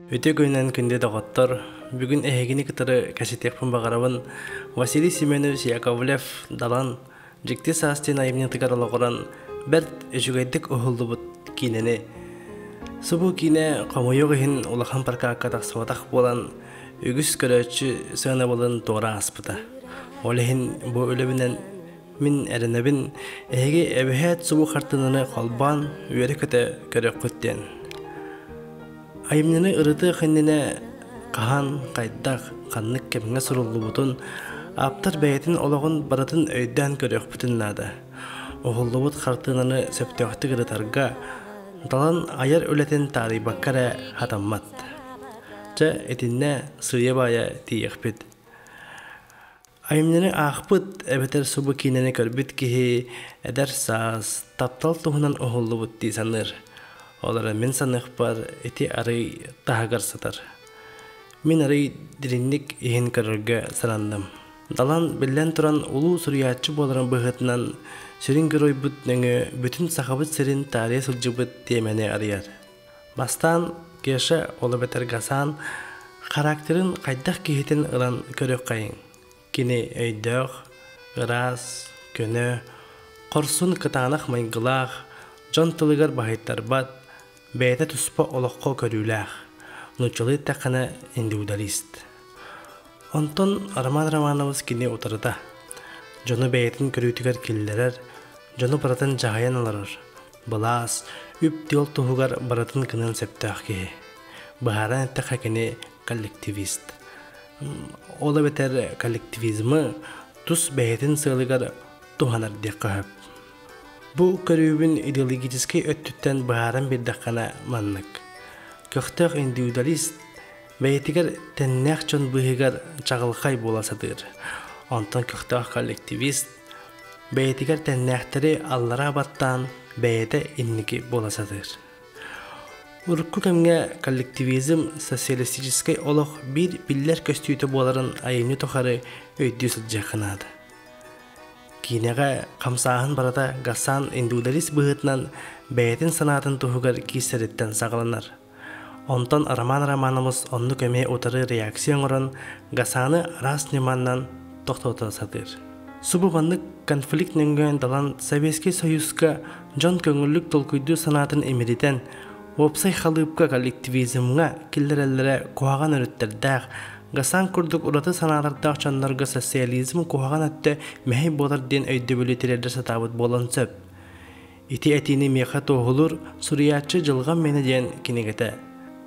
Үтүө күнүнэн күндү доҕоттор! Бүгүн эһигини кытары кэситиэхпин баҕарабын Василий Семенович Яковлев Далан Дьикти саас диэн айымньытыгар олоҕуран бэрт үчүгэйдик уһуллубут киинэни. Субу киинэ хомойуох иһин улахан прокакка тахсыбатах буолан үгүс көрөөччү сыанабылын туора ааспыта. Ол иһин бу үлэбинэн мин эрэнэбин эһиги эбэһээт субу хартыынаны холбоон үөрэ-көтө көрүөххүт диэн. Айымньыны ырытыах иннинэ хаһан, хайдах, ханнык кэмҥэ суруллубутун ааптар бэйэтин олоҕун барытын өйдөөн көрүөхпүтүн наада. Уһуллубут хартыынаны сөптөөхтүк ырытарга Далан айар үлэтин таарыйбакка эрэ хатаммат. Чэ, итиннэ сыыйа-баайа тиийиэхпит. Айымньыны аахпыт эбэтэр субу киинэни көрбүт киһи эдэр саас, таптал туһунан уһуллубут дии саныыр. Ол эрэн мин саныахпар ити арый таһыгар сытар. Мин арый дириҥник иһин көрөргө сананным. Далан биллэн туран улуу суруйааччы буоларын быһыытынан сүрүн геройбут нөҥүө бүтүн Сахабыт сирин таарыйа сылдьыбыт тиэмэни арыйар. Бастаан Кеша, ол эбэтэр Гасан характерын хайдах киһитин ылан көрүөххэйиҥ. Кини өйдөөх, ыраас, көнө, хорсун кытаанах майгылаах, дьон тылыгар баһыйтарбат, бэйэтэ туспа олоххо көрүүлээх, нууччалыы эттэххинэ индивидуалист. Онтон Роман Романович кини утарыта. Дьону бэйэтин көрүүтүгэр киллэрэр, дьону барытын дьаһайан олорор, былаас, үп-тыал туһугар барытын гыныан сөптөөх киһи. Быһааран эттэххэ кини коллективист. Ол эбэтэр коллективизмы тус бэйэтин сыалыгар туһанар диэххэ сөп. Бу көрүүбүн идеологическай өттүттэн быһааран биэрдэххинэ маннык. Көхтөөх индивидуалист бэйэтигэр тэннээх дьон быыһыгар чаҕылхай буола сатыыр. Онтон көхтөөх коллективист бэйэтигэр тэннээхтэри аллараа баттаан бэйэтэ инники буола сатыыр. Урукку кэмҥэ коллективизм социалистическай олох биир биллэр көстүүтэ буоларын айымньы тухары өйдүү сылдьыахха наада. Киинэҕэ хамсааһын барыта Гасан индивидуалист быһыытынан бэйэтин санаатын туһугар киирсэриттэн саҕаланар. Онтон Роман Романович оннук эмиэ утары реакция оҥорон Гасаны араас ньыманан тохтото сатыыр. Субу маннык конфликт нөҥүөн Далан Советский Союзка дьон көҥүллүк толкуйдуур санаатын имиритэн, уопсай халыыпка коллективизмҥа киллэрэллэрэ куһаҕан өрүттэрдээх, Гасан курдук ураты санаалардаах дьоннорго социализм куһаҕан өттө мэһэй буолар диэн өйдөбүлү тириэрдэ сатаабыт буолан сөп. Ити этиини миэхэ туоһулуур суруйааччы Дьылҕам мэнэ диэн кинигэтэ.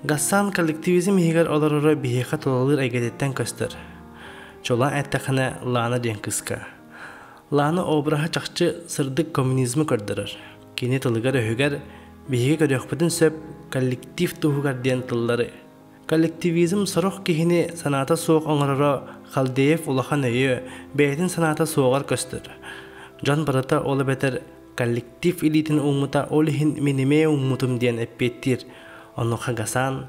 Гассан коллективизм иһигэр олороро биһиэхэ тулалыыр эйгэтиттэн көстөр. Чулаан эттэххинэ Лана диэн кыыска. Лана обраһа чахчы сырдык коммунизмы көрдөрөр. Кини тылыгар-өһүгэр биһиги көрүөхпүтүн сөп коллектив туһугар диэн тыллары. Коллективизм сорох киһини санаата суох оҥороро Халдеев улахан өйө бэйэтин санаата суоҕар көстөр. Дьон барыта ол эбэтэр коллектив илиитин ууммута ол иһин мин эмиэ ууммутум диэн эппиэттиир. Онуоха Гасан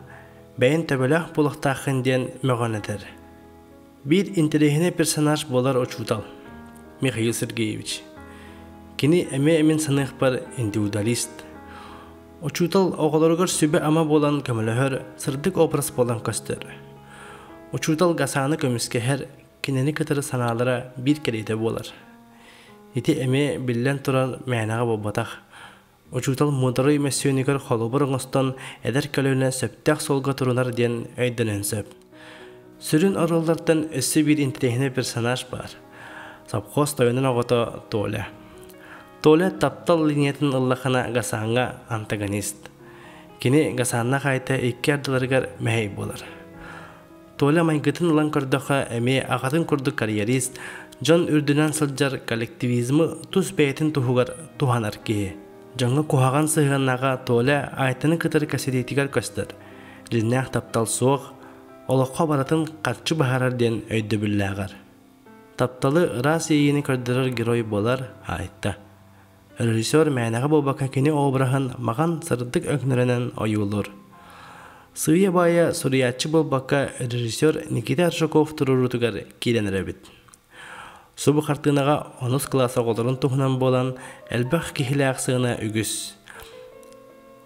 бэйэн төбөлөөх буолуохтааххын диэн мөҕөн этэр. Биир интэриэһинэй персонаж буолар учуутал Михаил Сергеевич. Кини эмиэ мин саныахпар индивидуалист. Учуутал оҕолоругар сүбэ-ама буолан көмөлөһөр, сырдык образ буолан көстөр. Учуутал Гасаны көмүскэһэр, кинини кытары санаалара биир кэриэтэ буолар. Ити эмиэ биллэн турар мээнэҕэ буолбатах. Учуутал муударай мөссүөнүгэр холобур оҥостон эдэр көлүөнэ сөптөөх суолга турунар диэн өйдөнөн сөп. Сүрүн оруоллартан өссө биир интэриэһинэй персонаж баар. Сопхуос тойонун оҕото Толя. Толя таптал линиятын ыллахына Гасаҥҥа антагонист. Кини Гасанна хайта икки ардыларыгар мэһэй буолар. Толя майгытын ылан көрдөххө, эмиэ аҕатын курдук карьерист, дьон үрдүнэн сылдьар коллективизмы тус бэйэтин туһугар туһанар киһи. Дьоҥҥо куһаҕан сыһыаннаҕа Толя Айтаны кытары кэсириитигэр көстөр. Дьиҥнээх таптал суох, олоххо барытын харчы баһарар диэн өйдөбүллээҕэр. Тапталы ыраас иэйиини көрдөрөр герой буолар Айта. Режиссер мээнэҕэ буолбакка кини обраһын маҕан сырдык өҥнөрүнэн ойуулуур. Сыыйа-баайа суруйааччы буолбакка режиссер Никита Аржаков туруоруутугар киирэн эрэбит. Субу хартыынаҕа онус кылаас оҕолорун туһунан буолан элбэх киһилээх сыана үгүс.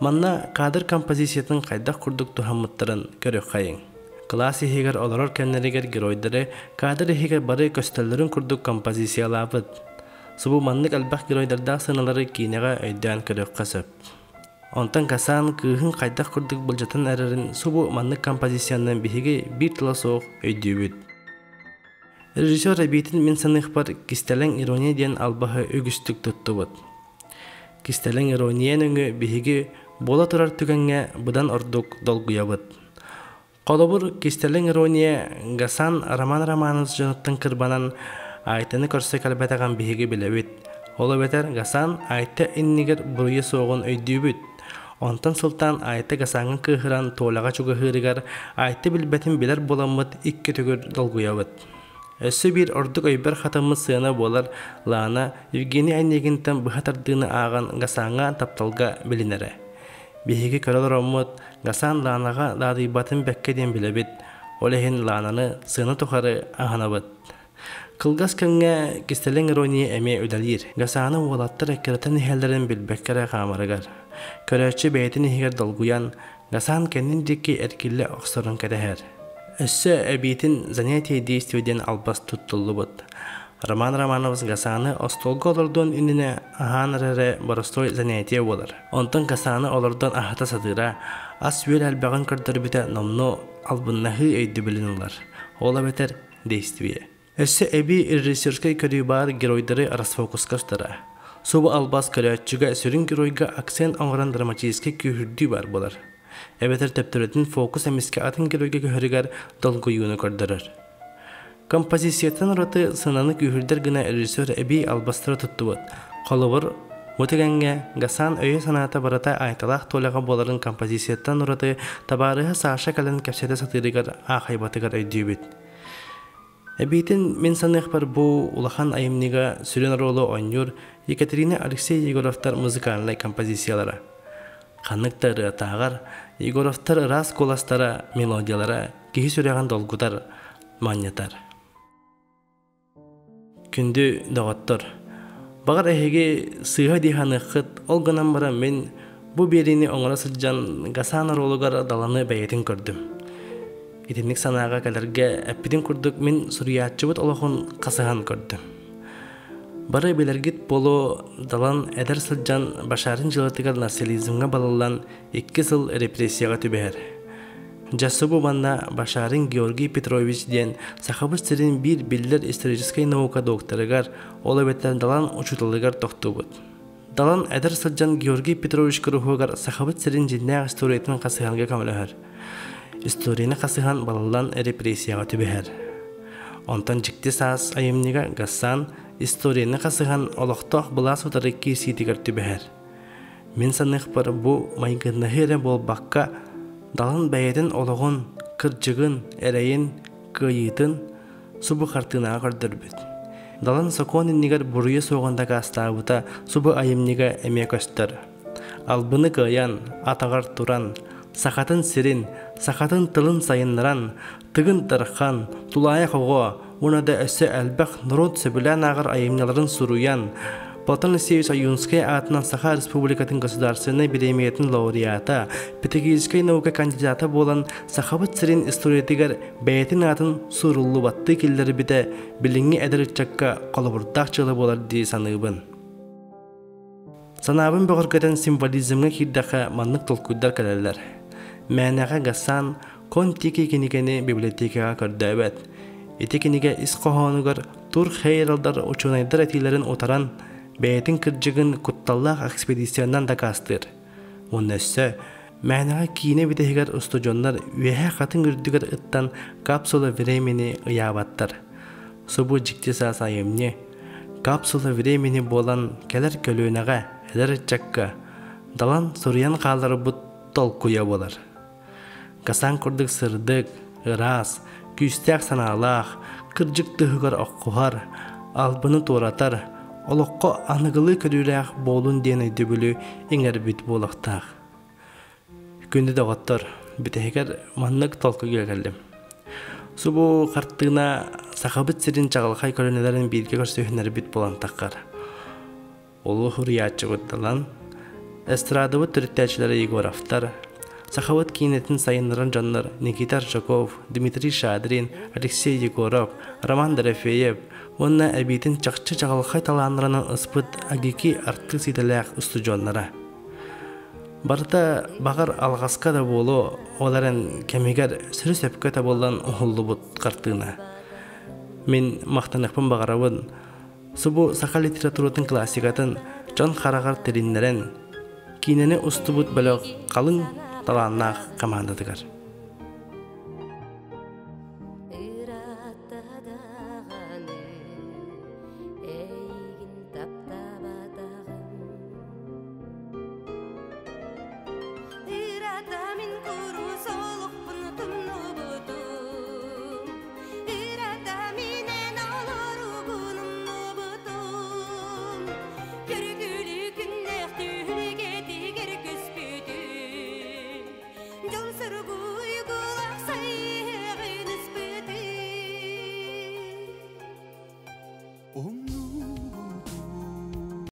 Манна кадр композициятын хайдах курдук туһаммыттарын көрүөххэйиҥ. Кылаас иһигэр олорор кэмнэригэр геройдары кадр иһигэр бары көстөллөрүн курдук композициялаабыт. Субу маннык элбэх геройдардаах сыаналары киинэҕэ өйдөөн көрүөххэ сөп. Онтон Гасан кыыһын хайдах курдук былдьатан эрэрин субу маннык композициянан биһиги биир тыла суох өйдүүбүт. Режиссер эбиитин мин саныахпар кистэлэҥ ирония диэн албаһы үгүстүк туттубут. Кистэлэҥ ирония нөҥүө биһиги буола турар түгэҥҥэ быдан ордук долгуйабыт. Холобур, кистэлэҥ ирония Гасан Роман Романович дьонуттан кырбанан Айтаны көрсө кэлбэтэҕин биһиги билэбит. Ол эбэтэр Гасан Айта иннигэр буруйа суоҕун өйдүүбүт. Онтон сылтаан Айта Гасаҥҥа кыыһыран Толяҕа чугаһыырыгар Айта билбэтин билэр буоламмыт икки төгүл долгуйабыт. Өссө биир ордук өйбөр хатаммыт сыана буолар Лана Евгений Онегинтан быһа тардыыны ааҕан Гасаҥҥа тапталга билинэрэ. Биһиги көрө олороммут Гасан Ланаҕа наадыйбатын бэккэ диэн билэбит, ол иһин Лананы сыана тухары аһынабыт. Кылгас кэмҥэ кистэлэҥ ирония эмиэ үлэлиир. Гасаны уолаттар эккирэтэн иһэллэрин билбэккэ эрэ хаамарыгар. Көрөөччү бэйэтин иһигэр долгуйан, Гасан кэннин диэки эргиллэ охсорун кэтэһэр. Өссө эбиитин «Занятие действия» диэн албас туттуллубут. Роман Романович Гасаны остуолга олордуон иннинэ аһаан эрэрэ боростуой занятие буолар. Онтон Гасаны олордон аһата сатыыра, ас-үөл элбэҕин көрдөрбүтэ номнуо албыннаһыы өйдөбүлүн ылар. Ол эбэтэр действие. Өссө эбии режиссерскай көрүү баар геройдары расфокуска устара. Субу албас көрөөччүгэ сүрүн геройга акцент оҥорон драматическай күүһүрдүү баар буолар. Эбэтэр төптөрүтүн фокус эмискэ атын геройга көһөрүгэр долгуйууну көрдөрөр. Композицияттан ураты сыананы күүһүрдэр гына режиссер эбии албастары туттубут. Холобур, бу түгэҥҥэ Гасан өйө-санаата барыта Айталаах Толяҕа буоларын композицияттан ураты табаарыһа Саша кэлэн кэпсэтэ сатыырыгар аахайбатыгар өйдүүбүт. Эбиитин мин саныахпар бу улахан айымньыга сүрүн оруолу оонньуур Екатерина Алексей Егоровтар музыкальнай композициялара. Ханнык да ырыатааҕар Егоровтар ыраас куоластара, мелодиялара киһи сүрэҕин долгутар, манньытар. Күндү доҕоттор, баҕар эһиги сыыһа дии саныаххыт, ол гынан баран мин бу биэриини оҥоро сылдьан Гасан оруолугар Даланы бэйэтин көрдүм. Итинник санааҕа кэлэргэ эппитин курдук мин суруйааччыбыт олоҕун хасыһан көрдүм. Бары билэргит буолуо Далан эдэр сылдьан Башарин дьыалатыгар национализмҥа балыллан икки сыл репрессияҕа түбэһэр. Дьассыбу манна Башарин Георгий Петрович диэн Сахабыт сирин биир биллэр историческай наука докторыгар, ол эбэтэр Далан учууталыгар тохтуубут. Далан эдэр сылдьан Георгий Петрович куруһуогар Сахабыт сирин дьиҥнээх историятын хасыһарга көмөлөһөр. Историяны хасыһан балыллан репрессияҕа түбэһэр. Онтон дьикти саас айымньыга Гассан историяны хасыһан олохтоох былаас утары киирсиитигэр түбэһэр. Мин саныахпар бу майгыннаһыы эрэ буолбакка, Далан бэйэтин олоҕун, кырдьыгын, эрэйин, кыайыытын субу хартыынаҕа көрдөрбүт. Далан сокуон иннигэр буруйа суоҕун дакаастаабыта субу айымньыга эмиэ көстөр. Албыны кыайан, атаҕар туран, сахатын сирин, сахатын тылын сайыннаран, Тыгын Дархан, Тулаайах оҕо уонна да өссө элбэх норуот сөбүлээн ааҕар айымньыларын суруйан, Платон Алексеевич Ойуунскай аатынан Саха Республикатын государственнай бириэмийэтин лауреата, педагогическай наука кандидата буолан Сахабыт сирин историятыгар бэйэтин аатын суруллубаттыы киллэрбитэ билиҥҥи эдэр ыччакка холобурдаах дьыала буолар дии саныыбын. Санаабын бөҕөргөтөн символизмҥа киирдэххэ маннык толкуйдар кэлэллэр. Мээнэҕэ Гасан Кон-Тики кинигэни библиотекаҕа көрдөөбөт. Ити кинигэ ис хоһоонугар Тур Хейралдар учуонайдар этиилэрин утаран, бэйэтин кырдьыгын кутталлаах экспедициянан дакаастыыр. Уонна өссө мээнэҕэ киинэ бүтэһигэр устудьуоннар үөһэ хатыҥ үрдүгэр ыттан капсула времени ыйаабаттар. Субу дьикти саас айымньы капсула времени буолан кэлэр көлүөнэҕэ, эдэр ыччакка Далан суруйан хаалларбыт толкуйа буолар. Гасан курдук сырдык, ыраас, күүстээх санаалаах, кырдьык тыһыгар оххуһар, албыны туоратар, олоххо аныгылыы көрүүлээх буолун диэн өйдөбүлү иҥэрбит буолуохтаах. Күндү доҕоттор, бүтэһигэр маннык толкуйга кэллим. Субу хартыына Сахабыт сирин чаҕылхай көлүөнэлэрин бииргэ көрсүһүннэрбит буолан таххар. Улуу суруйааччыбыт Далан Эстрадабыт төрүттээччилэрэ Егоровтар, сахабыт киинэтин сайыннаран дьоннор Никита Аржаков, Дмитрий Шадрин, Алексей Егоров, Роман Дорофеев уонна эбиитин чахчы чаҕылхай талааннарынан ыспыт АГИКИ артыыс идэлээх устудьуоннара. Барыта баҕар алҕаска да буолуо, ол эрэн кэмигэр сөрү сөпкө табыллан уһуллубут хартыына. Мин махтаныахпын баҕарабын Субу саха литературатын классикатын дьон хараҕар тилиннэрэн, киинэни устубут бөлөх халыҥ талааннаах хамаандатыгар.